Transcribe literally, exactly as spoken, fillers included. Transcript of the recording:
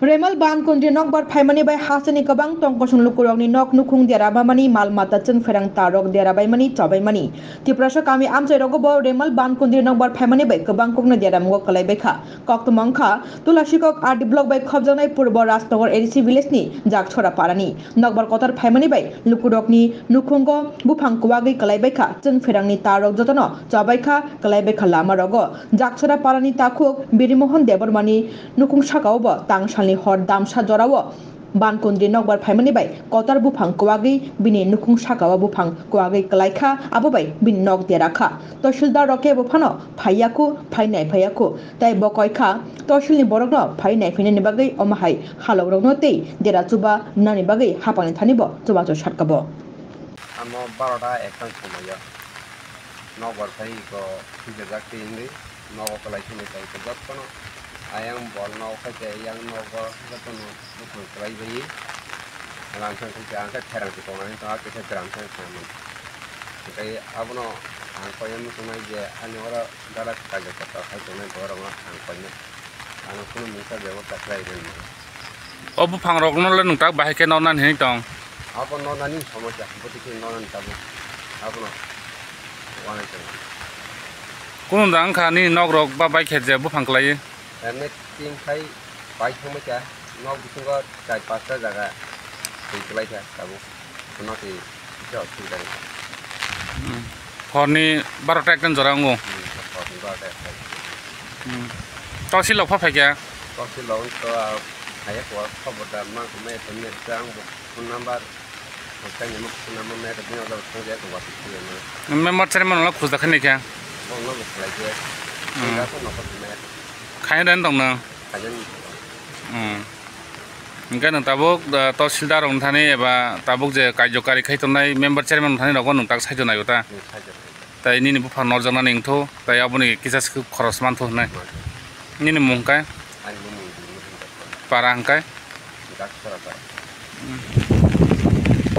Remal Bankundri nokbar phaimani bai hasteni kwbang tongkosong lukurokni nok nukhung dera bamani, mal mata chwngpherang tarok dera baimani, chobaimani. Tiprasa kami amchairogo bo Remal Bankundri nokbar phaimani bai kwbang kokno dera mungo kwlai baikha. Koktwma wngkha Tulasikok R D block bai khopjaknai Purbo Rajnagar A D C village ni Jakchora parani. Nokbar kotor phaimani bai lukurokni nukhungo buphang kwagwi kwlai baikha, chwngpherangni tarok jotono chobaikha, kwlai baikha lama rogo. Jakchora parani takhuk Birimohon Debbarmani nukhung sakao bo tangsalni hor damsa jorao Bankundri nokbar phaimani bai kotor buphang kwagwi bini nukhung sakao buphang kwagwi kwlaikha, abo bai bini nok derakha. Tahsildar rok kebo phano phaiyaku, phai naiphaiyaku, tei bo koikha tahsilni borokno phai naiphainani bagwi omo hai halokrokno tei dera chuba nani bagwi hapangni thani bo chubachu satkabo. Amo barota ekta ni somoio nokbar phai ko thwijajak tei wngwi nogo kwlai thangwi tongkha jotono. Ayang bol nogo khai tei yang nogo jotono buphang kwlai bai ram thang thang ang khe pherang se tongnani tong, hakhe khe gram thang thang mano. Tei abono ang koina muchungnai je ani oro gana kaijak kota khai tongnai borokno ang koina. Ano kunu mungsa bebosta khlai rwna. O buphang rokno le nwng tak bahai khe noknani hinwi tong? Abo noknani somosya, bwtwi khe noknani tabuk. Abono wanai tongo. Kunu da wngkha nini nok rok ba bai khe je buphang kwlaiwi? Emne tin khai bai thangbai kha, nok bisingo char pasta jaga twi kwlai kha tabuk. Bono twi kisa osubida wngkha. Hmm. Horni barota ekta jora wngo. Hmm, horni barota ekta. Hmm. Tahsil rok pha phaikha? Tahsil rok wngkha, ah, phaiya kho, khobor da ma khe mai phai nai khe ang bo phone number, ang khe nimo phone number nai khe bini ojak thang je to wati khe ma. Member chairman no khujda khe nai khe? Bo no bo khlai khe. Hmm. Singha to nokho khe mai. Khaina dan tong nang? Khaina ni. Hmm. Hingke nwng tabuk, ah, tahsildar rok thani eba tabuk je karjokari khai tongnai member chairman thani rokbo nwng tak saijo naiyo ta? Hmm, saijo. Tai nini buphang norjaknani wngthu, tai aboni kisa se khoros manthu hinwi. Nini mung khe? Ani mung Para hingkhe? Daksara para. Hmm.